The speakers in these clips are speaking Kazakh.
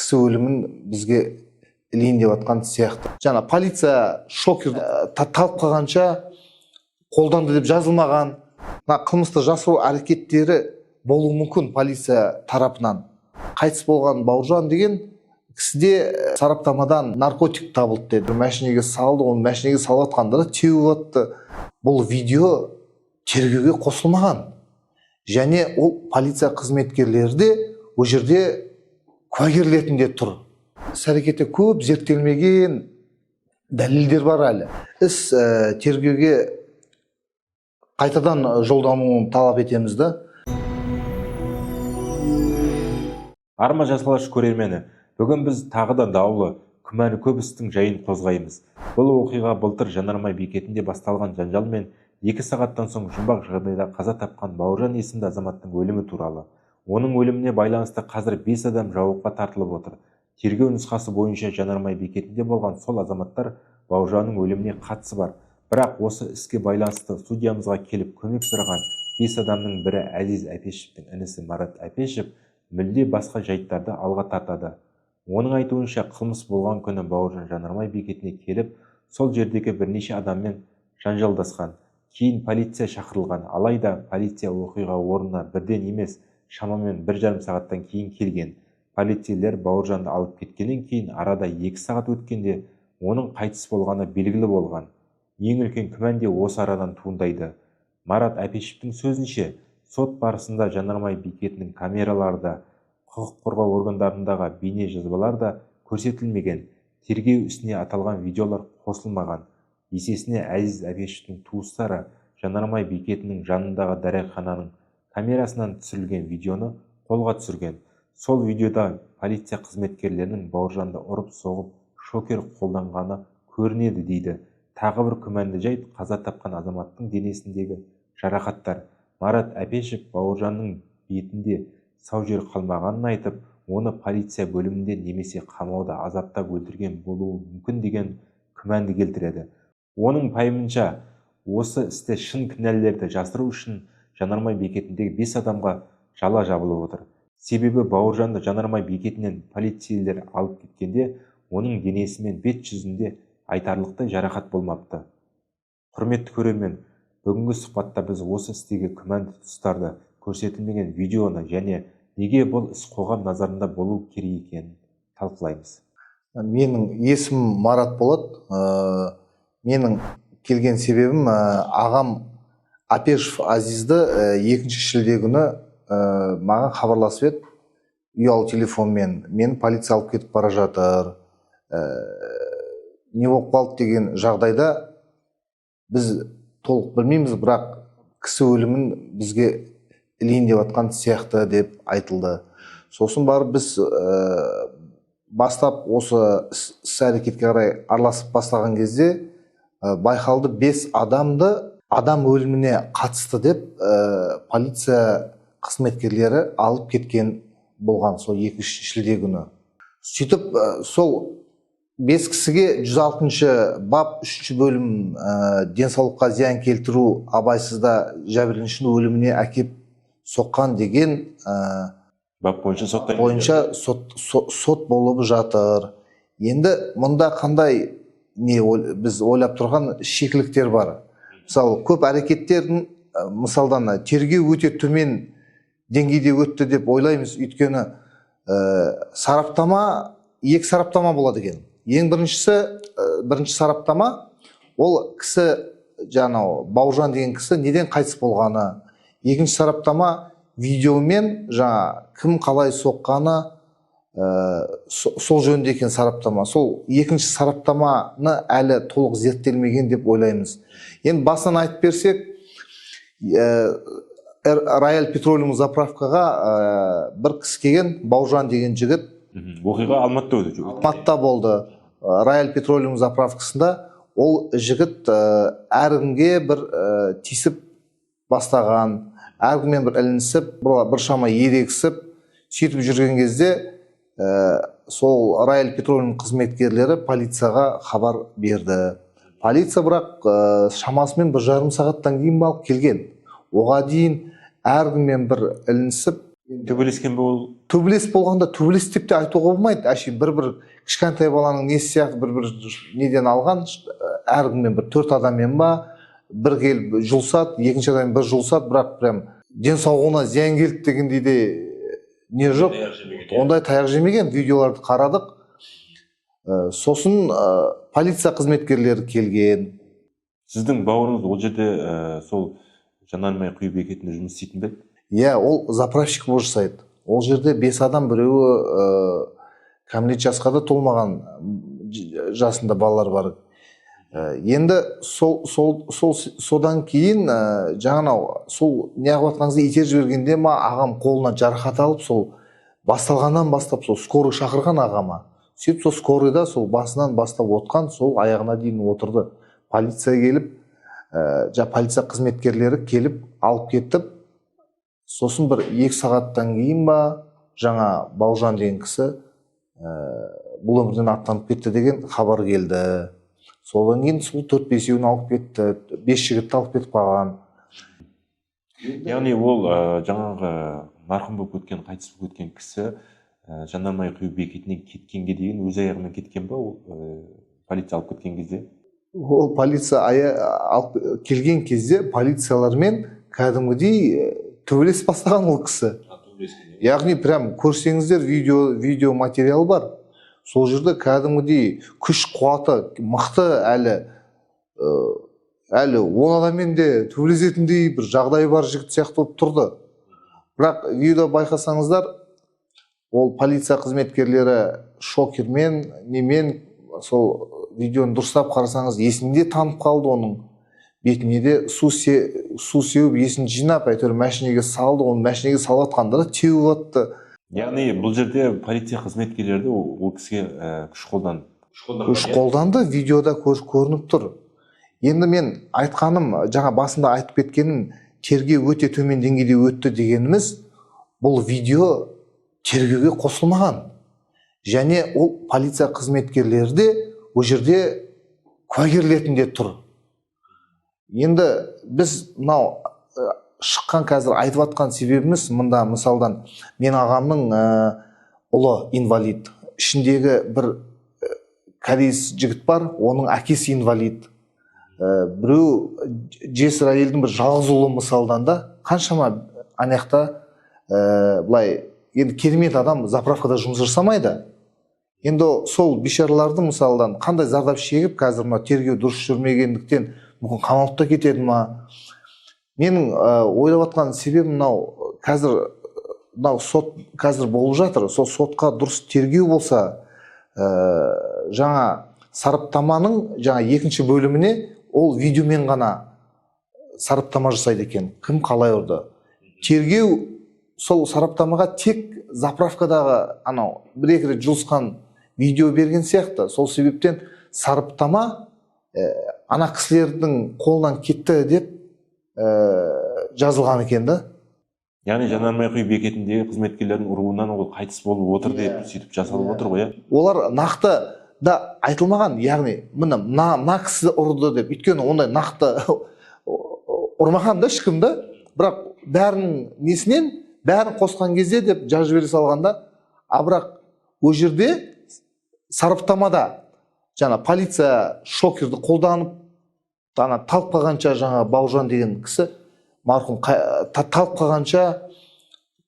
Кісі өлімін бізге ілейін деп жатқан сияқты. Жаңа полиция шокер талып қалғанша қолданды деп жазылмаған. Мына қылмысты жасыру әрекеттері болуы мүмкін полиция тарапынан. Қайтыс болған Бауыржан деген кісіде сараптамадан наркотик табылды деді. Машинеге салды, оны машинеге салып жатқанда да теуіп атты. Бұл видео тергеуге қосылмаған. Және ол полиция қызметкерлері де ол жерде куәгер ретінде тұр. Іс әрекетте көп зерттелмеген дәлелдер бар әлі. Іс тергеуге қайтадан жолдануын талап етеміз да. Арма Жас Алаш көрермені, бүгін біз тағы да даулы, күмәні көп істің жайын қозғаймыз. Бұл оқиға былтыр жанармай бекетінде басталған жанжалмен 2 сағаттан соң жұмбақ жағдайда қаза тапқан Бауыржан есімді азаматтың өлімі туралы. Оның өліміне байланысты қазір 5 адам жауапқа тартылып отыр. Тергеу нұсқасы бойынша жанармай бекетінде болған сол азаматтар Бауыржанның өліміне қатысы бар. Бірақ осы іске байланысты судьямызға келіп көмек сұраған 5 адамның бірі Әзиз Әпешевтің інісі Марат Әпешев мүлде басқа жайттарды алға тартады. Оның айтуынша, қылмыс болған күні Бауыржан жанармай бекетіне келіп, сол жердегі бірнеше адаммен жанжалдасқан. Кейін полиция шақырылған. Алайда полиция оқиға орнына бірден емес, шамамен 1,5 сағаттан кейін келген. Полицейлер Бауыржанды алып кеткеннен кейін арада 2 сағат өткенде оның қайтыс болғаны белгілі болған. Ең үлкен күмән де осы арадан туындайды. Марат Әпешевтің сөзінше, сот барысында жанармай бекетінің камералары да, құқық қорғау органдарындағы бейне жазбалар да көрсетілмеген. Тергеу ісіне аталған видеолар қосылмаған. Есесіне Әзиз Әпешевтің туыстары жанармай бекетінің жанындағы дәріхананың камерасынан түсірілген видеоны қолға түсірген. Сол видеода полиция қызметкерлерінің Бауыржанды ұрып-соғып, шокер қолданғаны көрінеді дейді. Тағы бір күмәнді жайт қаза тапқан азаматтың денесіндегі жарақаттар. Марат Әпешев Бауыржанның бетінде сау жер қалмағанын айтып, оны полиция бөлімінде немесе қамауда азаптап өлтірген болуы мүмкін деген күмәнді келтіреді. Оның пайымынша, осы істе шын кінәлілерді жасыру үшін жанармай бекетіндегі 5 адамға жала жабылып отыр. Себебі Бауыржанды жанармай бекетінен полицейлер алып кеткенде оның денесі мен бет жүзінде айтарлықтай жарақат болмапты. Құрметті көрермен, бүгінгі сұхбатта біз осы істегі күмәнді тұстарды, көрсетілмеген видеоны және неге бұл іс қоғам назарында болу керек екенін талқылаймыз. Менің есімім Марат болады. Менің келген себебім ағам Әпешев Азизді 2 шілде күні маған хабарласып еді ұялы телефонмен. Мені полиция алып кетіп бара жатыр. Не болып қалды деген жағдайда біз толық білмейміз, бірақ кісі өлімін бізге ілейін деп жатқан сияқты деп айтылды. Сосын барып біз бастап осы іс әрекетке қарай араласып бастаған кезде байқалды, 5 адамды адам өліміне қатысты деп полиция қызметкерлері алып кеткен болған сол 2 шілде күні. Сөйтіп сол 5 кісіге 106 бап 3 бөлім денсаулыққа зиян келтіру, абайсызда жәбірленушінің өліміне әкеп соққан деген бап бойынша сот бойынша сот болып жатыр. Енді мұнда қандай не біз ойлап тұрған шикіліктер бар. Мысалы, көп әрекеттердің мысалдан тергеу өте төмен деңгейде өтті деп ойлаймыз. Өйткені сараптама, 2 сараптама болады екен. Ең біріншісі, бірінші сараптама ол кісі жаңағы Бауыржан деген кісі неден қайтыс болғаны. Екінші сараптама видеомен жаңа кім қалай соққаны, сол жөнінде екен сараптама. Сол екінші сараптаманы әлі толық зерттелмеген деп ойлаймыз. Енді басынан айтып берсек, Рояль Петролиум заправкаға бір кісі келген, Бауыржан деген жігіт. Оқиға Алматыда өтті. Алматыда болды. Рояль Петролиум заправкасында ол жігіт әркімге бір тиісіп бастаған, әркіммен бір ілінісіп, біршама ерегісіп, сөйтіп жүрген кезде сол Рояль Петролиум қызметкерлері полицияға хабар берді. Полиция бірақ шамасымен 1,5 сағаттан кейін алып келген. Оға дейін әркіммен бір ілінісіп, Төбелескен бе ол? Төбелес болғанда, төбелес деп те айтуға болмайды. Әшейін бір кішкентай баланың несі сияқты, бір неден алған, әркіммен, бір төрт адаммен ба, бір келіп жұлысады, екінші адаммен бір жұлысады, бірақ прям денсаулығына зиян келді дегендей де не жоқ, ондай таяқ жемеген. Видеоларды қарадық. Сосын полиция қызметкерлері келген. Сіздің бауырыңыз ол жерде сол жанармай құю бекетінде жұмыс істейтін бе еді? Иә, ол заправщик болып жасайды ол жерде. Бес адам, біреуі кәмелет жасқа да толмаған, жасында балалар бар. Енді сол содан кейін жаңағы сол неғып жатқан кезде, итеріп жібергенде ма, ағам қолына жарақат алып, сол басталғаннан бастап сол скорый шақырған ағама. Сөйтіп сол скорыйда сол басынан бастап отқан, сол аяғына дейін отырды. Полиция келіп, жаңа полиция қызметкерлері келіп алып кетіп, сосын бір 2 сағаттан кейін ба, жаңа Бауыржан деген кісі бұл өмірден аттанып кетті деген хабар келді. Содан кейін сол төрт бесеуін алып кетті, бес жігітті алып кетіп қалған. Яғни ол жаңағы марқұм болып кеткен, қайтыс болып кеткен кісі жанармай құю бекетінен кеткенге дейін өз аяғымен кеткен ба ол, полиция алып кеткен кезде? Ол полиция алып келген кезде полициялармен кәдімгідей төбелес бастаған ол кісі. Яғни прям көрсеңіздер, видео материал бар. Сол жерде кәдімгідей күш қуаты мықты, әлі 10 адаммен де төбелесетіндей бір жағдайы бар жігіт сияқты болып тұрды. Бірақ видео байқасаңыздар, ол полиция қызметкерлері шокермен, немен, сол видеоны дұрыстап қарасаңыз, есінде танып қалды, оның бетіне де су сеуіп, есін жинап, әйтеуір машинеге салды. Оны машинеге салып жатқанда да теуіп атты. Яғни бұл жерде полиция қызметкерлері де ол кісіге күш қолданды? Күш қолданды, видеода көрініп тұр. Енді мен айтқаным, жаңа басында айтып кеткенім, тергеу өте төмен деңгейде өтті дегеніміз, бұл видео тергеуге қосылмаған және ол полиция қызметкерлері де ол жерде куәгер ретінде тұр. Енді біз мынау шыққан, қазір айтып жатқан себебіміз, мында мысалдан мен ағамның ұлы инвалид, ішіндегі бір кореец жігіт бар, оның әкесі инвалид, біреу жесір әйелдің бір жалғыз ұлы мысалдан да, қаншама ана жақта былай енді керемет адам заправкада жұмыс жасамайды. Енді сол бейшаралардың мысалдан қандай зардап шегіп, қазір мына тергеу дұрыс жүрмегендіктен мүмкін қамалып та кетеді ма? Менің ойлап жатқан себебім, мынау қазір мынау сот қазір болып жатыр, сол сотқа дұрыс тергеу болса, жаңа сараптаманың жаңа екінші бөліміне ол видеомен ғана сараптама жасайды екен, кім қалай ұрды. Тергеу сол сараптамаға тек заправкадағы анау бір екі рет жұлысқан видео берген сияқты. Сол себептен сараптама ана кісілердің қолынан кетті деп жазылған екен да. Яғни жанармай құю бекетіндегі қызметкерлердің ұруынан ол қайтыс болып отыр деп сөйтіп жасалып отыр ғой, иә? Олар нақты да айтылмаған, яғни міне, мына кісі ұрды деп, өйткені ондай нақты ұрмаған да ешкім да, бірақ бәрінің несінен, бәрін қосқан кезде деп жазып жібере салған да. А бірақ ол жерде сараптамада жаңа полиция шокерді қолданып, ана талып қалғанша, жаңа Бауыржан деген кісі марқұм талып қалғанша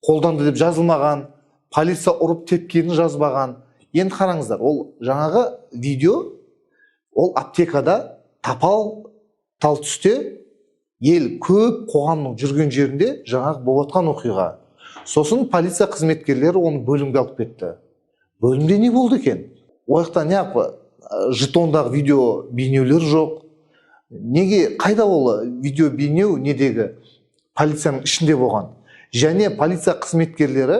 қолданды деп жазылмаған, полиция ұрып тепкенін жазбаған. Енді қараңыздар, ол жаңағы видео, ол аптекада тапал тал түсте, ел көп, қоғамның жүрген жерінде жаңағы болып жатқан оқиға. Сосын полиция қызметкерлері оны бөлімге алып кетті. Бөлімде не болды екен? Ол жақта неғып жетондағы видео бейнеулер жоқ? Неге, қайда ол видео бейнеу, недегі полицияның ішінде болған? Және полиция қызметкерлері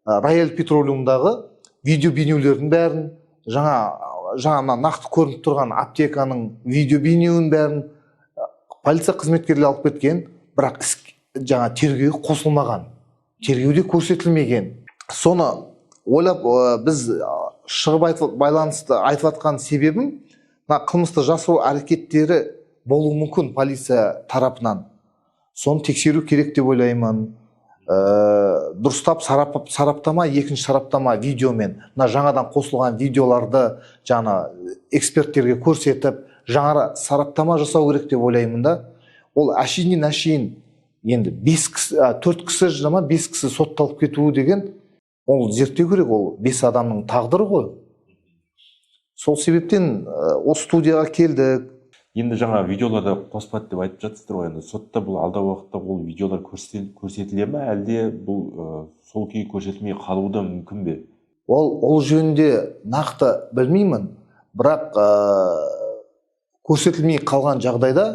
Рояль Петролиумдағы видео бейнеулердің бәрін, жаңа мына нақты көрініп тұрған аптеканың видео бейнеуін бәрін полиция қызметкерлері алып кеткен, бірақ іс жаңа тергеуге қосылмаған, тергеуде көрсетілмеген. Соны ойлап біз шығып айтып, байланысты айтып жатқан себебім, мына қылмысты жасыру әрекеттері болуы мүмкін полиция тарапынан, соны тексеру керек деп ойлаймын. Дұрыстап сараптама, екінші сараптама видеомен, мына жаңадан қосылған видеоларды жаңа эксперттерге көрсетіп, жаңа сараптама жасау керек деп ойлаймын да. Ол әшейіннен әшейін енді бес кісі, төрт кісі жама бес кісі сотталып кетуі деген, ол зерттеу керек, ол бес адамның тағдыры ғой. Сол себептен осы студияға келдік. Енді жаңа видеоларды қоспады деп айтып жатсыздар ғой. Енді сотта бұл алдағы уақытта ол видеолар көрсетіле ме, әлде бұл сол күйі көрсетілмей қалуы да мүмкін бе? Ол жөнінде нақты білмеймін, бірақ көрсетілмей қалған жағдайда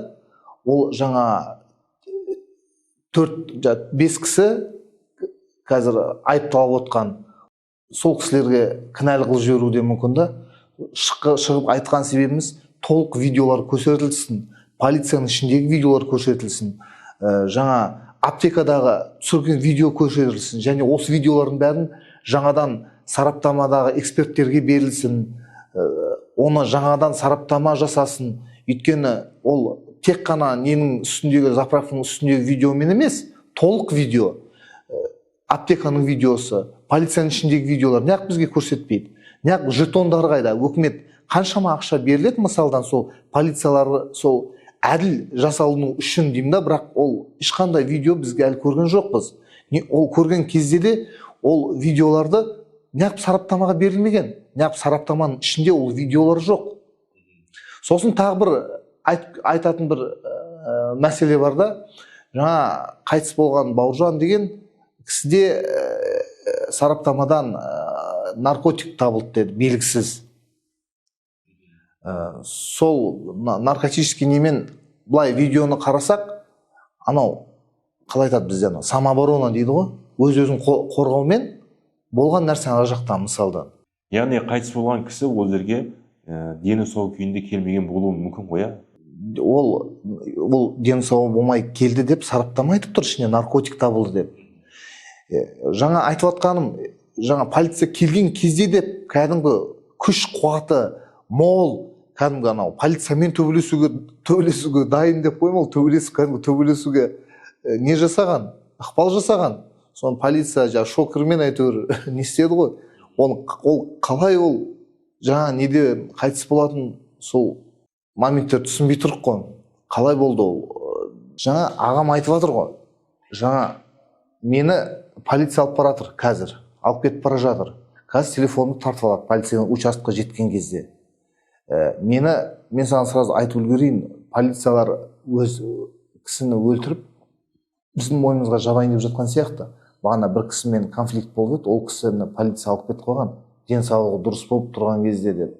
ол жаңа төрт, бес кісі қазір айыпталып отқан, сол кісілерге кінәлі қылып жіберуі де мүмкін да. Шығып айтқан себебіміз: толық видеолар көрсетілсін, полицияның ішіндегі видеолар көрсетілсін, жаңа аптекадағы түсірген видео көрсетілсін және осы видеолардың бәрін жаңадан сараптамадағы эксперттерге берілсін, оны жаңадан сараптама жасасын. Өйткені ол тек қана ненің үстіндегі, заправканың үстіндегі видеомен емес, толық видео, аптеканың видеосы, полицияның ішіндегі видеолар неғып бізге көрсетпейді? Неғып жетондар қайда? Өкімет қаншама ақша беріледі мысалдан, сол полициялар сол әділ жасалыну үшін деймін да, бірақ ол ешқандай видео бізге әлі көрген жоқпыз. Не, ол көрген кезде де ол видеоларды неғып сараптамаға берілмеген? Неғып сараптаманың ішінде ол видеолар жоқ? Сосын тағы бір айтатын бір мәселе бар да. Жаңа қайтыс болған Бауыржан деген кісіде сараптамадан наркотик табылды деді, белгісіз. Сол наркотический немен былай видеоны қарасақ, анау қалай айтады бізде, анау самооборона дейді ғой, өз өзін қорғаумен болған нәрсе ана жақта мысалда. Яғни қайтыс болған кісі ол жерге дені сау күйінде келмеген болуы мүмкін ғой, иә? Ол дені сау болмай келді деп сараптама айтып тұр, ішінде наркотик табылды деп. Жаңа айтып жатқаным, жаңа полиция келген кезде деп кәдімгі күш қуаты мол, кәдімгі анау полициямен төбелесуге дайын деп қойма, ол төбелесіп, кәдімгі төбелесуге не жасаған, ықпал жасаған. Соны полиция жаңа шокермен әйтеуір не істеді ғой. Оны ол қалай, ол жаңа неде қайтыс болатын, сол моменттер түсінбей тұрық қой, қалай болды ол. Жаңа ағам айтып жатыр ғой, жаңа мені полиция алып бара жатыр, қазір алып кетіп бара жатыр, қазір телефонымды тартып алады полиция участокқа жеткен кезде. Мені, мен саған сразу айтып үлгерейін, полициялар өз кісіні өлтіріп, біздің мойнымызға жабайын деп жатқан сияқты. Бағана бір кісімен конфликт болып еді, ол кісіні полиция алып кетіп қойған денсаулығы дұрыс болып тұрған кезде деп.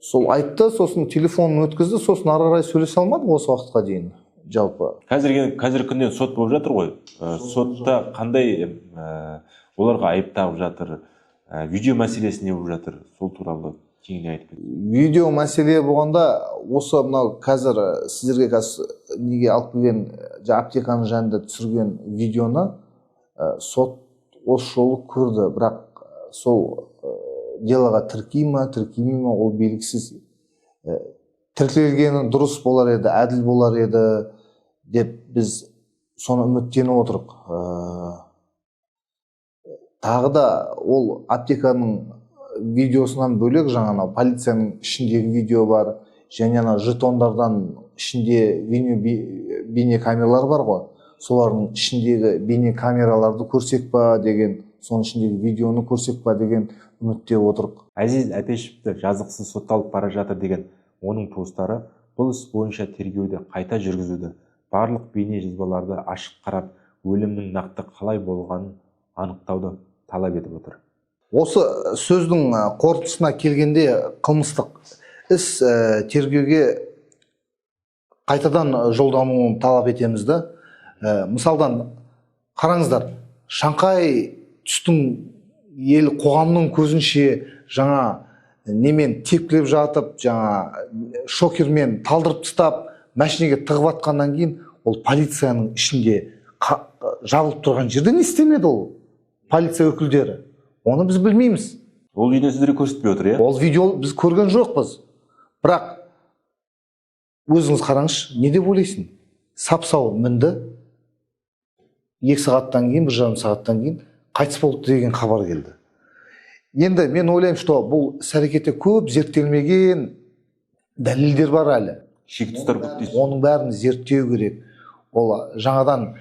Сол айтты, сосын телефонын өткізді, сосын ары қарай сөйлесе алмадық осы уақытқа дейін жалпы. Қазіргі күнде сот болып жатыр ғой. Сотта қандай оларға айып тағып жатыр, видео мәселесі не болып жатыр, сол туралы кеңінен айтып кетсеңіз. Видео мәселе болғанда, осы мынау қазір сіздерге қазір неге алып келген, жаңа аптеканың жанында түсірген видеоны сот осы жолы көрді, бірақ сол делоға тіркей ма, тіркемей ма, ол белгісіз. Тіркелгені дұрыс болар еді, әділ болар еді деп біз соны үміттеніп отырық. Тағы да ол аптеканың видеосынан бөлек, жаңа анау полицияның ішіндегі видео бар және ана жетондардан ішінде бейнекамералар бар ғой, солардың ішіндегі бейнекамераларды көрсек па деген, соның ішіндегі видеоны көрсек па деген үмітте отырық. Әзиз Әпешевті жазықсыз сотталып бара жатыр деген оның туыстары бұл іс бойынша тергеуді қайта жүргізуді, барлық бейне жазбаларды ашық қарап, өлімнің нақты қалай болғанын анықтауды талап етіп отыр. Осы сөздің қорытындысына келгенде, қылмыстық іс тергеуге қайтадан жолдануын талап етеміз да. Мысалдан қараңыздар, Шаңқай түстің ел қоғамның көзінше жаңа немен тепкілеп жатып, жаңа шокермен талдырып тастап, машинеге тығып атқаннан кейін ол полицияның ішінде жабылып тұрған жерде не істемеді ол полиция өкілдері, оны біз білмейміз. Ол видео сіздерге көрсетпей отыр, иә? Ол видео біз көрген жоқпыз, бірақ өзіңіз қараңызшы, не деп ойлайсың? Сап сау мінді. 2 сағаттан кейін, 1,5 сағаттан кейін қайтыс болды деген хабар келді. Енді мен ойлаймын, что бұл іс әрекетте көп зерттелмеген дәлелдер бар әлі. Шикі тұстар көп дейсіз. Оның бәрін зерттеу керек. Ол жаңадан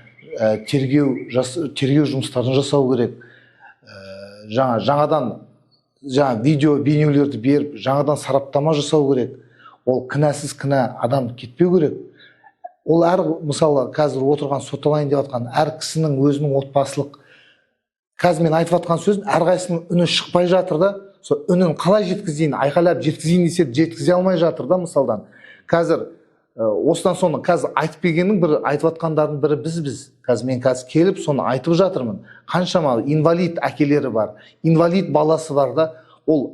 тергеу жұмыстарын жасау керек. Жаңадан жаңа видео бейнелерді беріп, жаңадан сараптама жасау керек. Ол кінәсіз кінә адам кетпеу керек. Ол әр, мысалы, қазір отырған, сотталайын деп жатқан әр кісінің өзінің отбасылық, қазір мен айтып жатқан сөзім, әрқайсысының үні шықпай жатыр да. Сол үнін қалай жеткізейін, айқайлап жеткізейін десе, жеткізе алмай жатыр да. Мысалдан, қазір осыдан соны қазір айтып келгеннің бір, айтып жатқандардың бірі бізбіз. Қазір мен қазір келіп соны айтып жатырмын. Қаншама инвалид әкелері бар, инвалид баласы бар да. Ол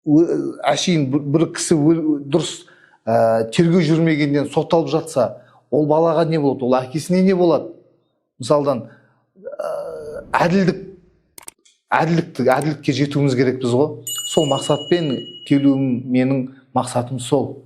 әшейін бір кісі дұрыс тергеу жүрмегеннен сотталып жатса, ол балаға не болады, ол әкесіне не болады? Мысалдан, әділдік әділдікті әділдікке жетуіміз керекпіз ғой. Сол мақсатпен келуім, менің мақсатым сол.